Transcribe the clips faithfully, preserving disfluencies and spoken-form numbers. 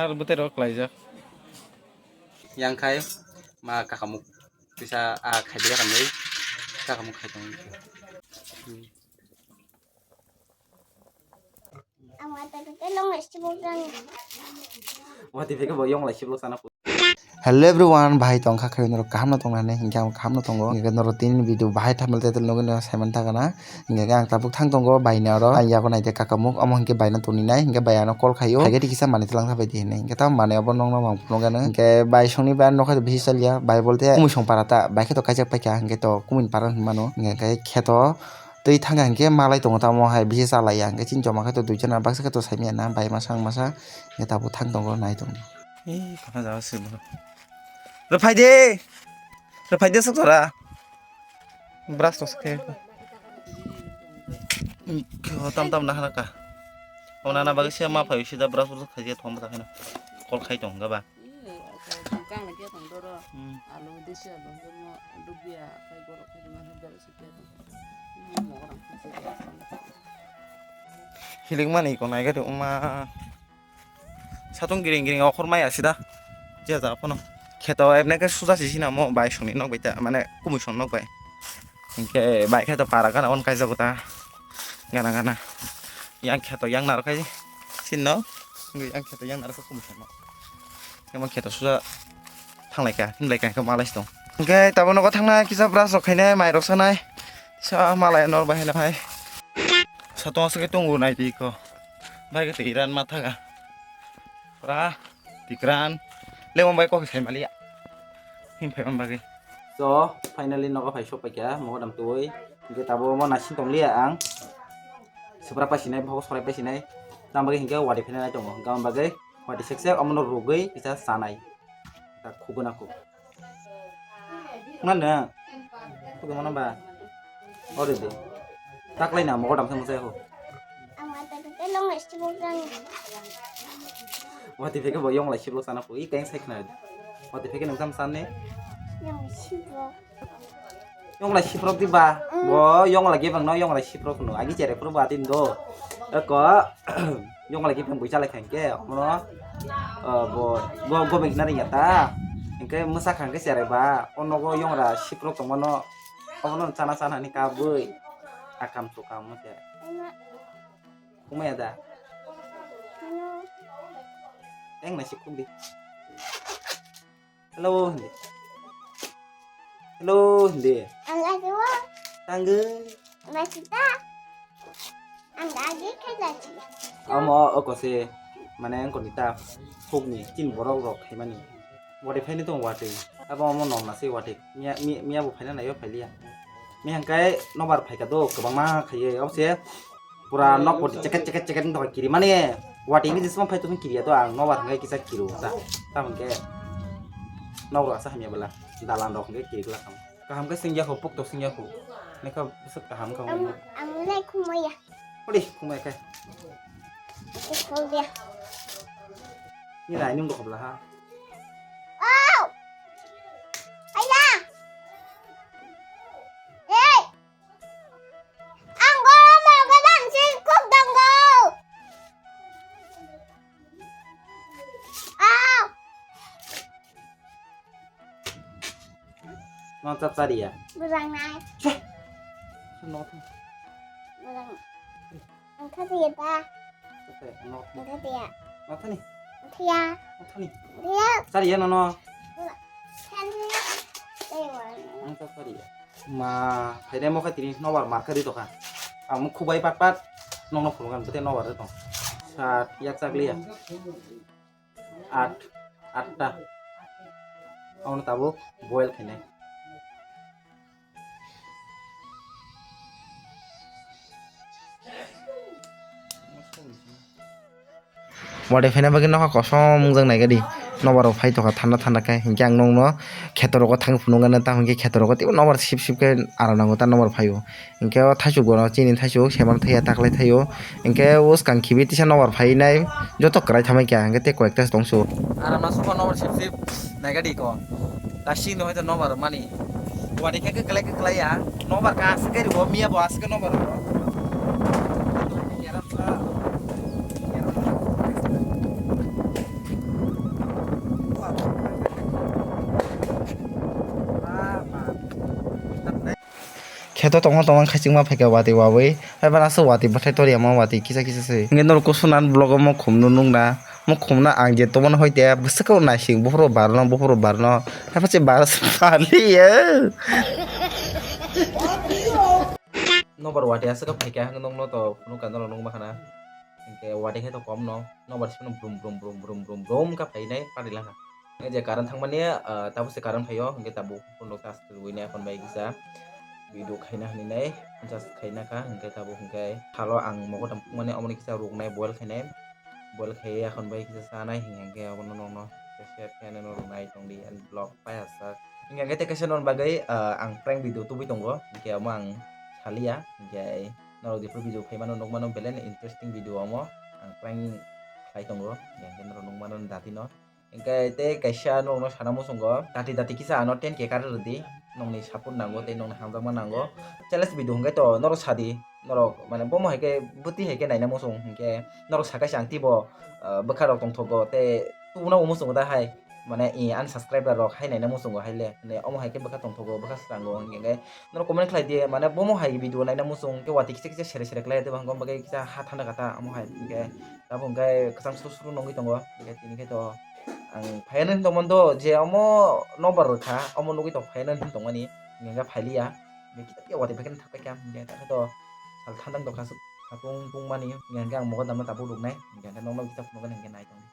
Ar bwtwi rok klaijak. Yang khai ma kakamuk kisa a khai dia kamui kakamuk khai tong. Wati pheke bo yong lai siblo sana. Hello everyone, bahai tongkha khe norok kaham no tongna hinwi, hinkhe ang kaham no tongo, hinkhe norok tini video bahai thumbnail title nugwi no saiman thangana. Hinkhe ang tabuk thang tongo baina oro, ang yago naide kakamuk, omo hinkhe baino toni nai, hinkhe bai ano call khaio, haikhe tikisa manwi twlang thabai di hinwi, hinkhe tamo manwi obo nokno mang phunukgano, hinkhe bai songni bai nokha bisi chaliya, bai bolte kumui song para ta, bai khe to kaijak paikha, hinkhe to kumui para hinmano, hinkhe kheto twi thangkha hinkhe malai tongo tamo hai bisi chalaiya, hinkhe chini joma khe to duijon baksa khe to saimanya na, bai masa ang masa, hinkhe tabuk thang tongo nai tongdi. Ee, khana jaga se bono. Rw phai de. Rw phai de sok jora. Brush tos khe. Khe ho tam tam nahana ka. O nana bagwi se ma phai sida brush brush khai je thom ta kheno. Call khai tong ga ba. Kang lagi tong doro. Hmm. Alu desi alu mo dubia khai gorok khai ma dara sikya tong. Mo orang khai. Hilik mani ko nai ga de uma. Satung giring giring okhor maya sida. Je ja phano. Kheto ebne khe suja si sinamo bai songni nok bai ta, mane kumui song nok bai. Hinkhe bai khe to para gana on kaijago ta. Gana gana. Yang kheto yang naro khai sinno. Yang kheto yang naro kumui song nok. Emang kheto suja thanglai ka, hinlai ka, hinkhe malai si tong. Hinkhe tabo nogo thangnai kisa brush rok khainai, mai rok sanai. Sa malai nor bai hino hai. Satung aswk khe tongo nai di ko. Bai khe twi ran ma thaga. Pura tikran. Lemon bai kok sai maliya. Him phai man bagwi. So, finally nogo phai sok paikha, mogodam twi. Hinkhe tabo mo naising tong liya ang. Supra pasinai, bogo sorai pasinai. Tamo bagwi hinkhe wadi phainai tongo. Hinkhe am bagwi wadi sek sek omono rugwi kisa sanai. Tak khuguna khug. Mana? Kudu mana ba? Ore de. Taklai na mogodam se mosai ho. Ang mata ke long lai sibuk jang. Wati pheke bo yong lai sibuk sana ko. I kain sai khna. Wati pheke nang sam san ne? Yong sibuk. Yong lai siprok di ba? Mm. Bo yong lai gebang no yong lai siprok no. Agi chere pro ba tin do. Eko. Yong lagi peng buisa lai khankhe, omono, uh, bo, go, go beng nari ya ta. Hinkhe mwsa khankhe cherai ba, o nogo yong ra siprok tongmano, omono chana chana ni kabui. Akam chukam mo se. Kumaya da. Eng nai si khuk di. Hello, hindi. Hello, hindi. Ang lagi mo. Tanggo. Masita. Ang lagi kay lagi. Amo, o kose, mane ang konita, hukni, tin borok rok khaimani. Wate phaini tong wate. Abo amo nom nasi wate. Miya, mi-, miya bo phaina nayo phailiya. Mi hangkai nobar phaika do, kwbangma khaiye. Abo se, Pura nok poti cheket cheket cheket wng tongkha kiri mani. Wati hwnwi jesma phai tongkha kiri ya to ang nobar hwnwi kisa kiri ta. Ta hwnkhe nok rok asa hamya bwla. Dalan rok hwnkhe kiri glak kha. Kaham khe singya kho, pukto singya kho. Nekha bwswk kaham kha. Ang, ang le khumaya. Odi khumaya khe. Ito khol dia. Ni rai nung rok bwla ha. Oh! Ayah! Hey! Ang goromo gadam singkuk donggo. Aw. No chap chari ya? Bwrang nai. Cheh. No. Bwrang. Ang thadi ya da. Cheh, no. Ang thadi ya. No thani. Ang thadi ya. No thani. Ang thadi ya. Chari ya no no. Ang thadi ya. Ang chap chari ya. Ma, phainai mokhe tini nobar mar khe ri tokha. Ang khubai pat pat nokno phunukha, ang bwtwi nobar ri tong. Sat, yak chak liya. At, atta. Ang tabuk boil khainai. Wate phaina bagwi nokha kosom wngjak naikha di. Nobar rok phai tongkha thanda thanda khe, hinkhe ang nokno kheto rogo thangwi phunukgana, tamo hinkhe kheto rogo teibo nobar sip sip khe aro nango ta nobar phaio. Hinkhe o thaichuk bono chini thaichuk semano thaiya taklai thaio. Hinkhe o swkang khibi tisa nobar phainai joto kwrai thamai kha, hinkhe tei koi ekta se tongsu. Aro no sukha nobar sip sip naikha di ko. Tasing no hoito nobar mani. Wadi khe kwklai kwklai ya. Nobar ka aswk khe ribo, miya bo aswk khe nobar ribo. Keram sa. Keram sa. Theto tongma tongma khaichingma phaikha watwi wawi. Haiphano aswk watwi bwthai toriya ma watwi kisa kisa se. Hwnkhe norok kusunan vlog o mukhumno nukna. Mukhumno ang je tongmani hoite bwswk khe naising buphuru barno buphuru barno. Haiphano se bar barliya. Nobar watwi aswk khe phaikha hwnkhe nokno to phunukha norok nukma khana. Hwnkhe watwi khe to komno. Nobar sino brum brum brum brum brum brum khe phainai parilankha. Hwnkhe je current thangmani, ah, tabuk se current phaio, hwnkhe tabuk phone rok charge rwui nai phone bai kisa video khaina hinwi nai, just khaina kha, hwnkhe tabuk hwnkhe salo ang mogo tongmani omoni kisa ruknai boil khainai, boil khaiwi akhon bai kisa chanai, hwnkhe abono nokno share khainai no rwnai tongdi and vlog pai aswk. Hwnkhe tei kaisa nokni bagwi, ah, ang prank video tubui tongo, hwnkhe omo ang saliya, hwnkhe norok jephuru video phaimano nukmano belai no interesting video omo ang prank khlai tongo, hwnkhe norok nukmano datino. Hingke tei kaisa norokno sana muchungo, dati dati kisa ano ten K kari rwdi, nokni support nango tei nokni hamjakma nango. Challenge video hingke to norok sadi, norok mane bomo hai khe bwtwi hai khe naina muchung hingke norok sakaisa ang teibo, ah, bwkha rok tongthogo tei tubuna bo muchungo ta hai mane i unsubscriber rok hai naina muchungo hai le, hine omo hai khe bwkha tongthogo bwkha srango hingke norok comment khlai di mane bomo hai video naina muchung khe watwi kisa kisa sere sere khlai de bangkok bagwi kisa ha thanda kata omo hai hingke tabuk hingke kwchang suru suru nungwi tongo hingke tini khe to. Ang phaiyano hinwi tongmani do je omo nokbar rwkha, omo nugwi tong phaiyano hinwi tongmani, hingke hwnkhe phailiya. Hingke watwi phaikhe thangpaikha, hingke takhe to sal thandang tongkha, satung tungmani, hingke ang mogo damna tabuk ruknai, hingke nokno kisa phunukgani hingke nai tongdi.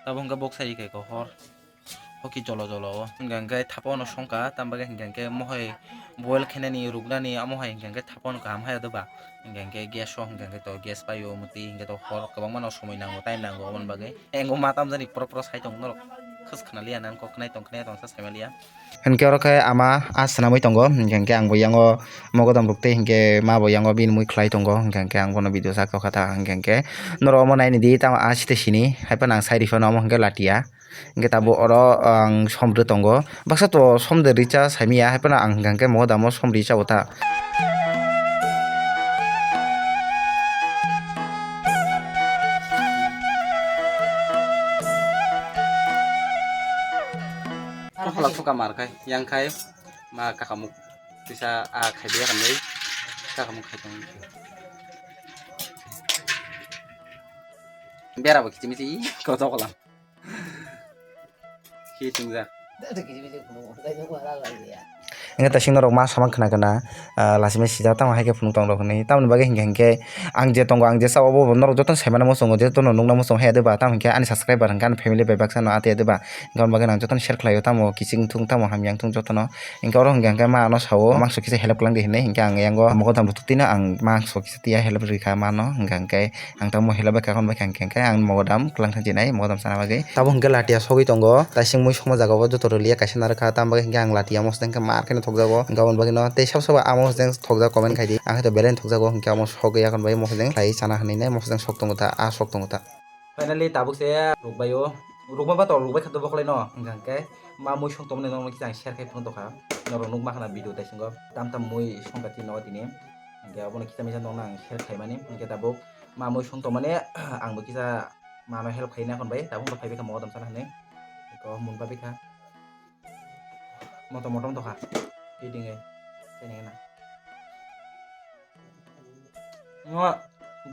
Tabuk hingke bok sai rikha hor. Hoki jolo jolo o. Hingka hingke thapa ono songkha, tamo bagwi hingka hingke mohai boil khainani, ruknani, amo hai hingka hingke thapa ono kaham haya doba. Hingka hingke gas o hingka hingke to gas paio, motwi hingke to hor kwbangma no somoi nango, time nango, aboni bagwi. Engko ma tamjani pro pro sai tong norok. Khus khna liya nang kok khnai tong khnai tong sa sai ma liya. Hingke oro khe ama a swnamwi tongo, hingka hingke ang bo yango mogodom rok tei hingke ma bo yango bini mui khlai tongo, hingka hingke ang bono video sak tokha ta, hingka hingke norok omo naini di tamo a site sini, hai phano ang sai ri phano omo hingke latia. Hingke tabuk oro ang som rw tongo. Baksa to som de richa saimanya, hai phano ang hingka hingke mogodamo som richa o ta. Hala phuka mar khai, yang khai, ma kakamuk kisa a khai de kan dei, kakamuk khai tong. Bera bo kichi michi, ko to kolam. Hitung jak. Hingke ta sing norok ma samang khna khna, ah, lachimai sijak tamo hai khe phunuk tong rok hinwi. Tamoni bagwi hingke hingke ang je tongo, ang je sa obo bo norok jotono saimano muchungo, jotono nukna muchungo hai de ba, tamo hingke ani subscriber hingke ani family bai baksa no ate de ba. Hingke aboni bagwi ang jotono share khlaio, tamo kiching thung, tamo hamya wng thung jotono. Hingke oro hingke hingke ma ano sao, mangso kisa help kwlang di hinwi, hingke ang yango mogodam rwtwk tino ang mangso kisa tiya help rwkha mano, hingke hingke. Ang tamo hila bai kakon bai kang keng khe ang mogodam kwlang thang jinai mogodam sana bagwi. Tabuk hwnkhe latia sogwi tongo, taising mui songma jaga o joto rwliya kaisa narwkha, tamo bagwi hwnkhe ang latia mosodeng khe mar kheno thokjago. Hwnkhe aboni bagwino tei sabo sabo a mosodeng thokjak comment khai di. Ang khe to belai thokjago, hwnkhe amo sogwi yakon bai mosodeng khlai sana hinwi nai mosodeng sok tongo ta, a sok tongo ta. Finally tabuk se rukbaio, rukma ba to rukbai kha to bokholaino, hwnkhe hwnkhe ma mui song tongmani nokno kisa ang share khai phunuk tokha. Norok nukma khana video taisingo tam tam mui songkha tini nogo tini. Hwnkhe abono kisa misa nokno ang share khaimani, hwnkhe tabuk ma mui song tongmani, ang bo kisa mano help khaina hwnbai, tabuk bo phaibai kha mogodam sana hinwi. Eko mun pabai kha. Motom motom tokha. Kiding e. Teni na. Ngo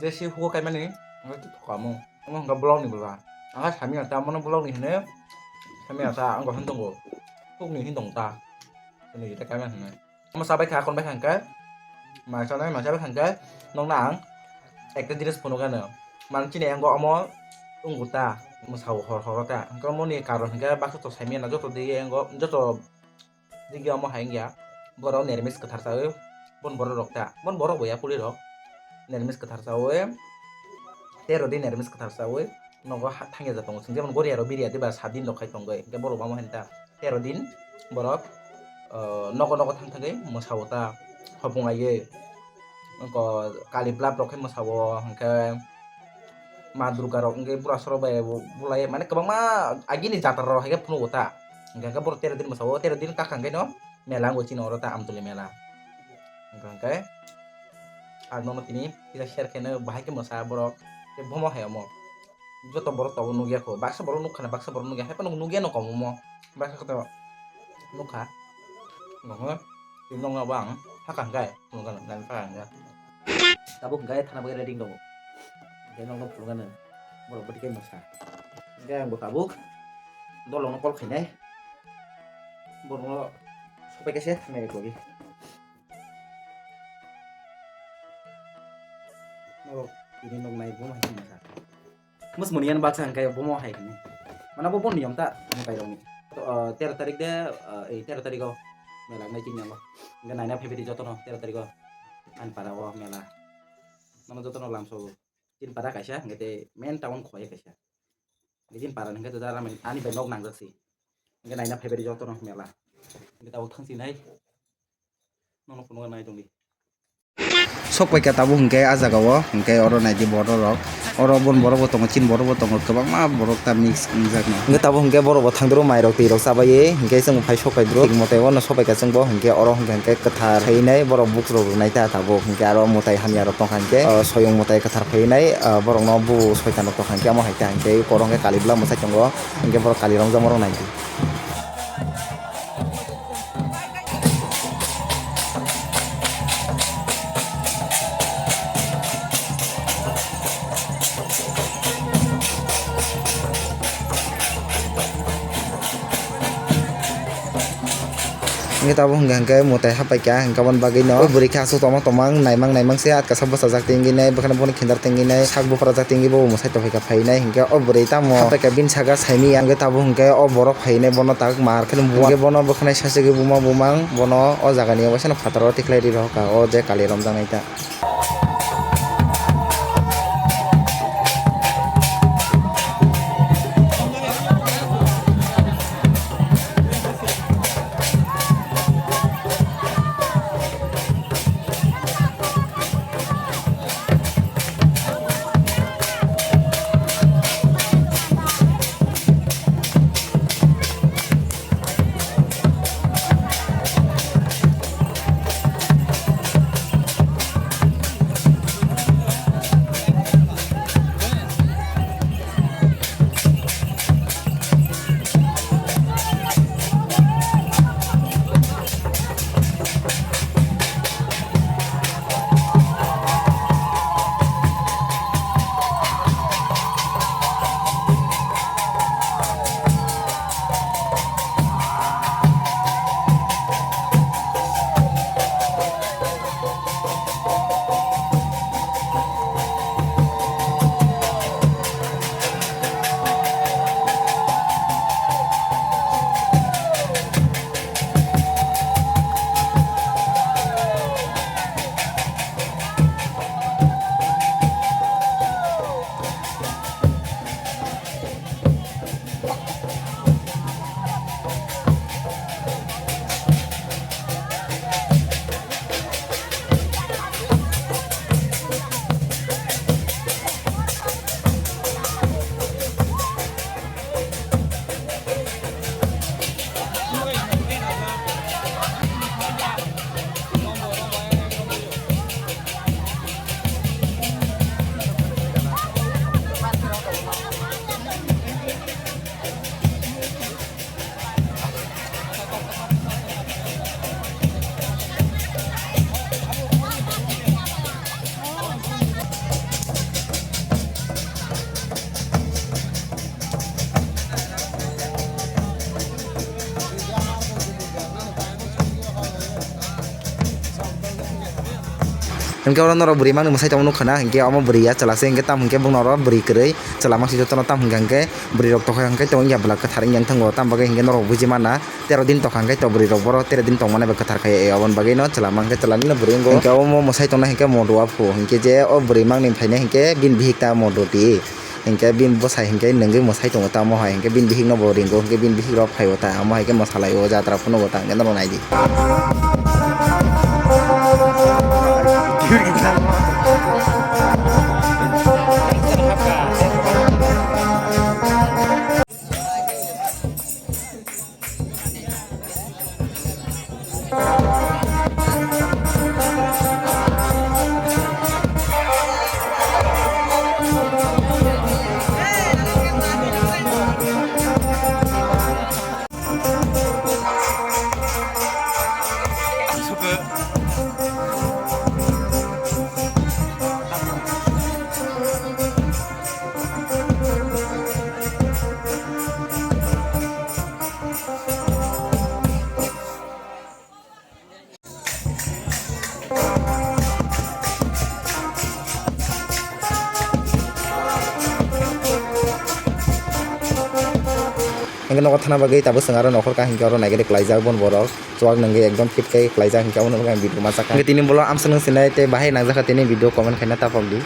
jesi hugo kaimani, ngo tu thoka mo. Ngo hwnkha vlog ni bwla. Ang kha sami ata mono vlog ni hine. Sami ata ang go hin tongo. Thuk ni hin tong ta. Sini kita kaimani hine. Omo sabai kha, kon bai kha hwnkhe, mai sanai mai sabai kha hwnkhe, nokna ang ekta jinis phunukgano. Mane chini yango omo wngkha ta, mwsao hor horo ta. Hwnkhe omoni karon hwnkhe baksa to saimanya joto digi yango, joto digi omo hai wngya. Borok niramis kwthar chawi, bon borok rok ta, bon borok bo ya puli rok. Niramis kwthar chawi, tero din niramis kwthar chawi. Nogo ha-, thangya ja tongo chwng, jemon Goria rok biriya diba saat din rok khai tongwi, hwnkhe borok omo hinta tero din borok, ah, nogo nogo thang thangwi mwsao ta, hopung laiwi, wngkha kali blab rok khai mwsao, hwnkhe ma durga rok wngkhe burasora bai bo bulai, mane kwbangma agini jatra rok hai khe phunukgo ta, hwnkhe borok tero din mwsao, tero din kakha hwnkhe no mela wngwi chini oro ta Amtuli mela, hwnkhe ang nono tini kisa share khaino bahai khe mwsa borok. Tei bomo hai omo. Joto borok tabuk nukya kho. Baksa borok nukha na, baksa borok nukya. Hai phano nukya no kom omo. Baksa koto nukha. Nokno tini nokno bo ang hakha hwnkhe phunukgano, nani phaka hwnkhe. Tabuk hwnkhe thana bagwi ready tongo. Hwnkhe nokno phunukgano. Borok bwtwi khe mwsa. Hwnkhe ang bo tabuk dolongno call khainai. Borokno sopai khe se thangnai rwgwi. Norok tini nok nai bo hai khe masa. Mus muni yan baksa hwnkhe bo mo hai khe. Mana bo bo niyom ta mo kai rok ni. To, ah, tero tarik de, ah, ei tero tarik o mela nai chini yango. Hwnkhe naina phaibai di jotono tero tarik o. Ani para o mela. Nono jotono lamso. Chini para kaisa hwnkhe tei main town khowai kaisa. Hwnkhe chini para ni hwnkhe to da ani bai nok nangjak si. Hwnkhe naina phaibai di jotono mela. Hwnkhe tabuk thang si nai. Nono phunukna nai tongdi. Sok paikha tabuk hwnkhe ah jaga o, hwnkhe oro naidi borok rok. Oro bon borok bo tongo, chin borok bo tongo, kwbangma borok ta mix wngjak no. Hwnkhe tabuk hwnkhe borok bo thangdru mai rok twi rok chabai, hwnkhe chwng phai sok paidru. Thik mote ono sok paikha chwng bo hwnkhe oro hwnkhe hwnkhe kwthar khainai borok bukrok rwnai ta tabuk hwnkhe aro mwtai hamya rok tongkha hwnkhe, o, soyung mwtai kwthar khainai, o, borok no bu soitan rok tongkha hwnkhe omo hai ta hwnkhe oro hwnkhe kali bwla mwsai tongo, hwnkhe borok kali romjakma rok nai di. Hwnkhe tabuk hwnkha hwnkhe mwtai hapaikha, hwnkhe aboni bagwino o bwrwi khe aswk tongma tongma naimang naimang se atkasa bwsajak tingwi nai, bwkhano bono khindar tingwi nai, sak buphrajak tingwi bo mwsai tongphaikha. Phainai hwnkhe o bwrwi tamo hapaikha bini saka saimanya, hwnkhe tabuk hwnkhe o borok phainai bono tak mar kheno buma, hwnkhe bono bwkhanai sasagwi buma bumang bono o jagani waisano phataro tikhlai ri rohorkha o je kali romjaknai ta. Hingke oro norok bwrwi mangni mwsai tongma nukha na, hingke omo bwrwi ya chwla se, hingke tamo hingke bongni oro bwrwi kwrwi chwla mangsi jotono, tamo hingka hingke bwrwi rok tokha hingke tongo ya bwla kwthar wngya thango, tamo bagwi hingke norok buji mana. Tero din tokha hingke to bwrwi rok boro tero din tongmani bai kwthar khai, aboni bagwi no chwla mangkhe chwla nino bwrwi wngo. Hingke omo mwsai tongnai hingke modo aphu, hingke je o bwrwi mangni phainai hingke bini bihik ta modo di. Hingke bini bwsai hingke nwngwi mwsai tongo tamo hai hingke bini bihik no bo ringo hingke bini bihik rok phaio ta, amo hai khe mwsalai o jatra phunukgo ta hingke norok nai di. Hingke nogo thana bagwi tabuk chwng aro nokhor ka hingke oro naikhe kwlaijak bon borok chuak nungwi ekdom fit khe kwlaijak hingke omo nukha ang video masa kha. Hingke tini bolo amswk nung sinai tei bahai nangjakha tini video comment khaina taphok di.